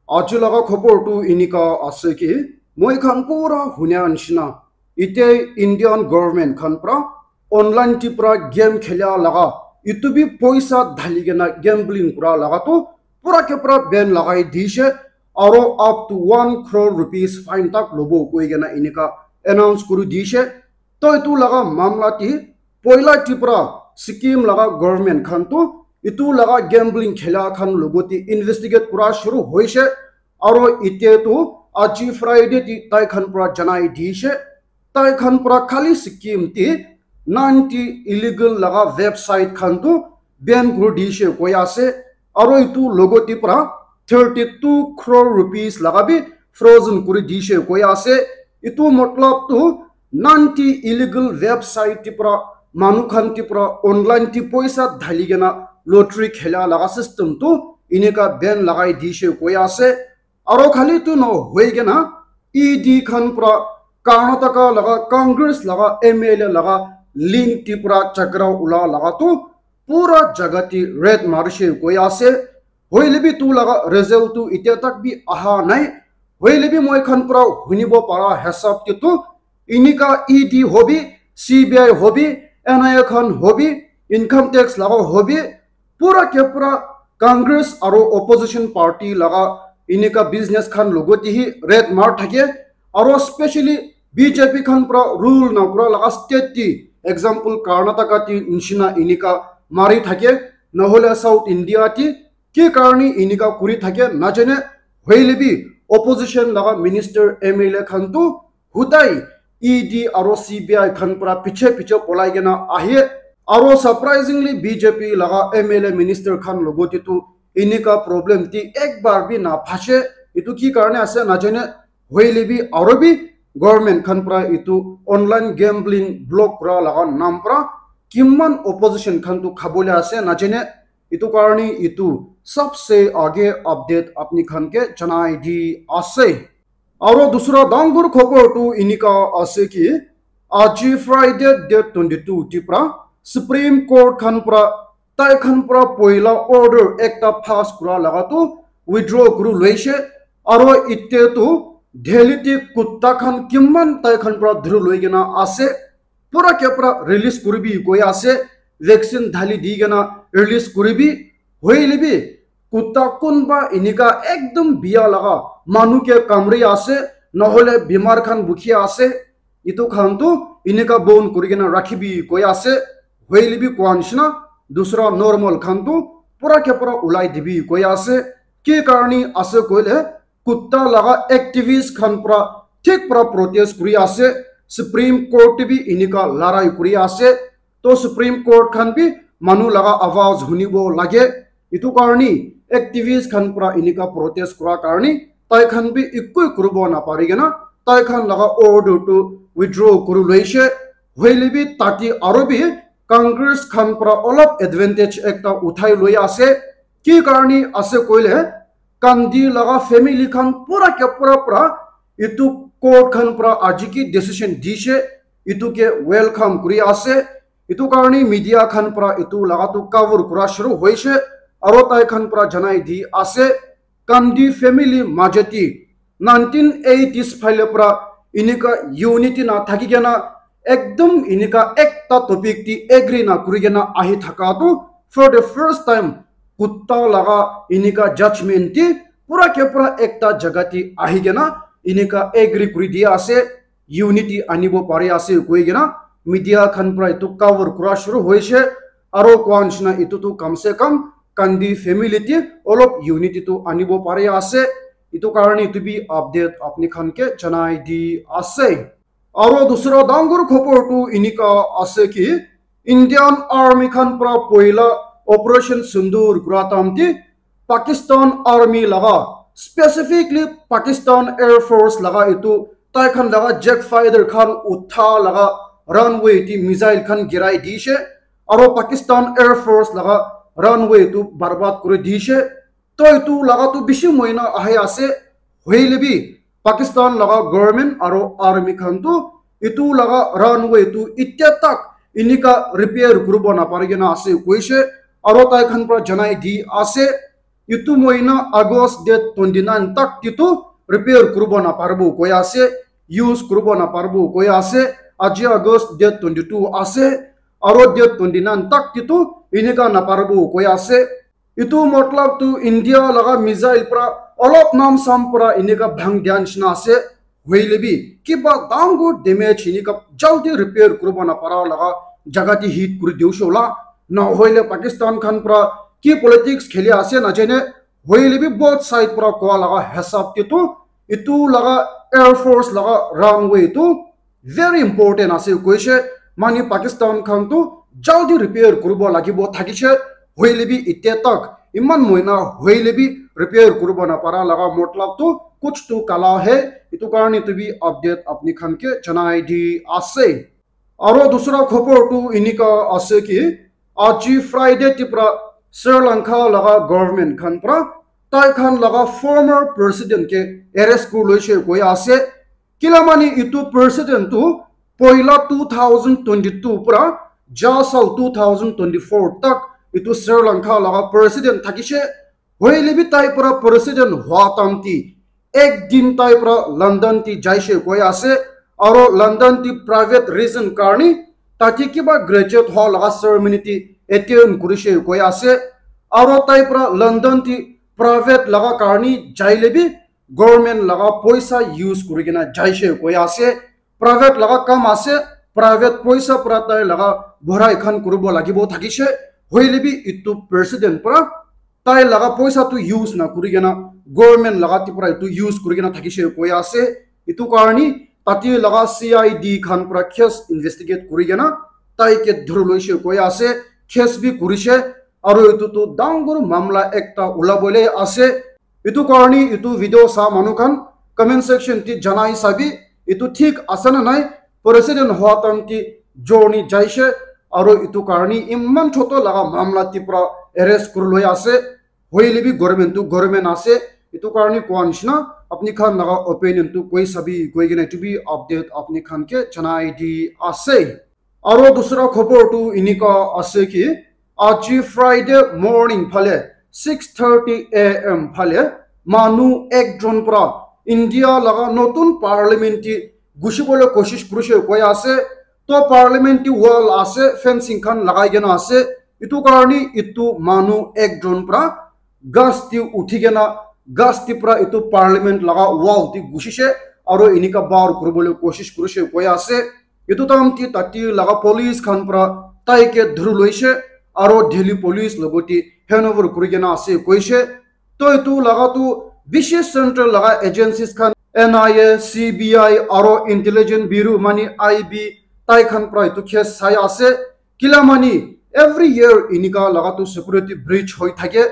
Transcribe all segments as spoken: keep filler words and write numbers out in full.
Aji laga khobor tu enika ase ki, moi khan pura hunia nishina, ite Indian government khan pra online ti pra game khelia laga, itu bi poisa dhali kena gambling kura laga tu pura ke pura ban lagai dishe, aro up to one crore rupees fine tak lobo koi kena enika announce kuri dishe. To itu laga mamla ti poila Tripura, Sikkim laga government khan tu itu laga gambling khela khan logote investigate kura shuru hoishe, aro ite tu aji Friday ti tai khan pra janai dishe, tai khan pra khali Sikkim ti ninety illegal laga website khan tu ban kuri dishe koi ase, aro itu logote pra thirty two crore rupees laga bi frozen kuri dishe koi ase. Itu matlab tu ninety illegal website ti pra manu khan ti pra online ti poisa dhali kena lottery khela laga system tu enika ban lagai dishe koi ase. Aro khali tu no hoi kena E D khan pra Karnataka laga Congress laga M L A laga link ti pra chakra ula laga tu pura jaga ti raid marishe koi ase. Hoile bi tu laga result tu itia tak bi aha nai. Hoile bi moi khan pra hunibo para hisab ti tu enika E D hobi, C B I hobi, N I A khan hobi, income tax laga hobi, pura ke pura Congress aro opposition party laga enika business khan logote hi raid mar thake, aro specially B J P khan pra rule na kura laga state ti, example Karnataka ti nishina enika mari thake, nahole South India ti ki karni enika kuri thake najane, hoile bi opposition laga minister M L A khan tu hudai E D aro C B I khan pra piche piche polai kena ahe. Aro surprisingly B J P laga M L A minister khan logote tu enika problem ti ek bar bi na phase. Itu ki karne ase najane, hoile bi aro bi government khan pra itu online gambling block kura laga nam pra kiman opposition khan tu khabole ase najane. Itu karne itu sabse aage update apni khan ke janai di ase. Aro dusra dangor khobor tu enika ase ki, aji Friday date twenty two ti pra Supreme Court khan pra tai khan pra poila order ekta pass kura laga tu withdraw kuru loishe, aro ite tu Delhi ti kutta khan kiman tai khan pra dhuru loi kena ase, pura ke pura release kuribi koi ase, vaccine dhali di kena release kuribi, hoile bi kutta kunba enika ekdom biya laga manu ke kamri ase, nahole bimar khan bukhi ase, itu khan tu enika bon kuri kena rakhibi koi ase, hoile bi koa nishina dusra normal khan tu pura ke pura ulai dibi koi ase. Ki karni ase koile kutta laga activist khan pra thik pra protest kuri ase, Supreme Court te bi enika larai kuri ase, to Supreme Court khan bi manu laga awaz hunibo lage. Itu karni activist khan pra enika protest kura karni tai khan bi ekoi kuribo napari kena tai khan laga order tu withdraw kuri loishe. Hoile bi tate aro bi Congress khan pra olop advantage ekta uthai loi ase. Ki karni ase koile Gandhi laga family khan pura ke pura pura itu court khan pra aji ki decision dishe, itu ke welcome kuri ase. Itu karni media khan pra itu laga tu cover kura shuru hoishe, aro tai khan pra janai di ase Gandhi family majati nineteen eighties phale pra enika unity na thaki kena ekdom enika ekta topic ti agree na kuri kena ahi thaka tu for the first time kutta laga enika judgment ti pura ke pura ekta jaga ti ahi kena enika agree kuri dia ase, unity anibo pari ase koi kena media khan pra itu cover kura shuru hoishe, aro koa nishina itu tu kam se kam Gandhi family ti olop unity tu anibo pari ase. Itu karni itu bi update apni khan ke janai di ase. Aro dusra dangor khobor tu enika ase ki Indian Army khan pra poila Operation Sindoor kura time ti Pakistan Army laga specifically Pakistan Air Force laga itu tai khan laga jet fighter khan utha laga runway ti missile khan girai dishe, aro Pakistan Air Force laga runway tu barbad kuri dishe. To itu laga tu bishi moina ahi ase, hoile bi Pakistan laga government aro army khan tu itu laga runway tu itia tak enika repair kuribo napari kena ase koishe, aro tai khan pra janai di ase. Itu moina August date twenty nine tak titu repair kuribo naparibo koi ase, use kuribo naparibo koi ase. Aji August date twenty two ase, aro date twenty nine tak titu inika naparibo koi ase. Itu matlab tu India laga missile pra olop nam sam pra inika bhang dia nishina ase. Hoile bi kiba dangor damage inika jaldi repair kuribo napara laga jaga te hit kuri diu shola. Na hoile Pakistan khan pra ki politics kheli ase najane. Hoile bi both side pra koa laga hisab te tu itu laga Air Force laga runway tu very important ase koise. Mani Pakistan khan tu jaldi repair kuribo lagibo thakise. Hoile bi itia tak iman moina hoile bi repair kuribo napara laga matlab tu kuch tu kala hai. Itu karne tu bi update apni khan ke janai di ase. Aro dusra khobor tu inika ase ki aji Friday tipra Sri Lanka laga government khan pra tai khan laga former president ke arrest kuri loise koi ase. Kila mani itu president tu poila two thousand twenty two pra ja sal two thousand twenty four tak itu Sri Lanka laga president thakise. Hoile bi tai pra president hua tam ti ek din tai pra London ti jaise koi ase. Aro London ti private reason karni tate kiba graduate hua laga ceremony ti attend kurise koi ase. Aro tai pra London ti private laga karni jaile bi government laga poisa use kuri kena jaise koi ase. Private laga kam ase, private poisa pra tai laga borai khan kuribo lagibo thakise. Hoile bi itu president pra tai laga poisa tu use na kuri kena government laga tipra itu use kuri kena thakise koi ase. Itu karni tate laga C I D khan pra case investigate kuri kena tai ke dhuru loise koi ase, case bi kurise. Aro itu tu dangor mamla ekta ulabole ase. Itu karni itu video sa manu khan comment section ti janai sabi, itu thik ase na nai, president hua time ti journey jaise, aro itu karni iman choto laga mamla tipra arrest kuri loi ase. Hoile bi government tu government ase, itu karni koa nishina apni khan laga opinion tu koi sabi koi kena itu bi update apni khan ke janai di ase. Aro dusra khobor tu inika ase ki aji Friday morning phale six thirty A M phale manu ekjon pra India laga notun parliament ti gushibole koshish kurise koi ase. To parliament ti wall ase, fencing khan lagai kena ase. Itu karni itu manu ekjon pra ghas ti uthi kena ghas ti pra itu parliament laga wall ti gushishe aro inika bar kuribole koshish kurise koi ase. Itu time ti tate laga police khan pra tai ke dhuru loise aro Delhi police logot te handover kuri kena ase koise. To itu laga tu bishi central laga agencies khan N I A, C B I aro intelligence bureau mani I B tai khan pra itu case sai ase. Kila mani every year inika laga tu security breach hoi thake.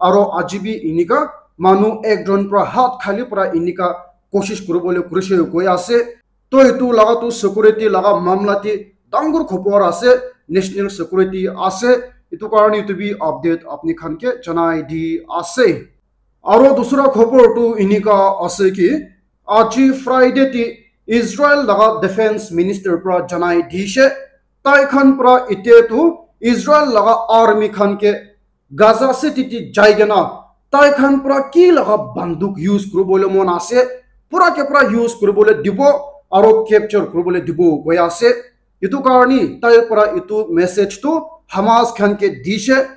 Aro aji bi inika manu ekjon pra hat khali pra inika koshish kuribole kurise koi ase. To itu laga tu security laga mamla ti dangor khobor ase, national security ase. Itu karni itu bi update apni khan ke janai di ase. Aro dusra khobor tu inika ase ki aji Friday ti Israel laga defense minister pra janai dishe, tai khan pra ite tu Israel laga army khan ke Gaza city ti jai kena tai khan pra ki laga banduk use kuribole mon ase, pura ke pura use kuribole dibo aro capture kuribole dibo koi ase. Itu karni tai pra itu message tu Hamas khan ke dishe,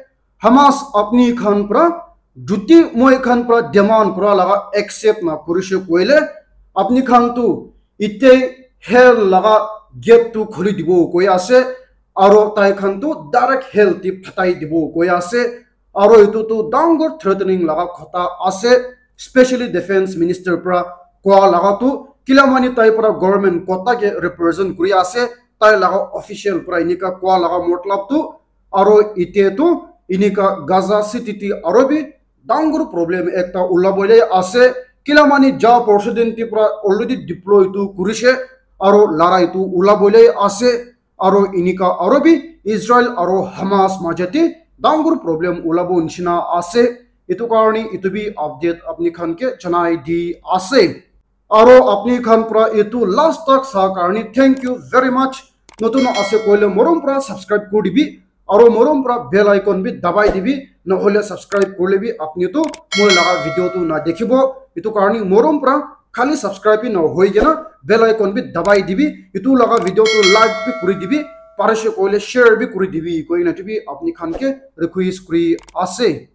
Hamas apni khan pra juti moi khan pra demand kura laga accept na kurise koile apni khan tu ite hell laga gate tu khuli dibo koi ase, aro tai khan tu direct hell ti phatai dibo koi ase. Aro itu tu dangor threatening laga khota ase, specially defense minister pra koa laga tu kila mani tai pra government kota ke represent kuri ase, tai laga official pra inika koa laga matlab tu aro ite tu inika Gaza city ti aro bi dangor problem ekta ulabole ase. Kila mani ja president ti pra already deploy tu kurise aro larai tu ulabole ase. Aro inika aro bi Israel aro Hamas majate dangor problem ulabo nishina ase. Itu karni itu bi update apni khan ke janai di ase. Aro apni khan pra itu last tak sa karni thank you very much. Notun ase koile morom pra subscribe kuri dibi. Aro morom pra bell icon bi dabai dibi. Nohole subscribe kurile bi apni tu moi laga video tu na dekhibo. Itu karni morom pra khali subscribe bi nohoi kena bell icon bi dabai dibi. Itu laga video tu like bi kuri dibi. Parishe koile share bi kuri dibi. Koi na tu bi apni khan ke request kuri ase.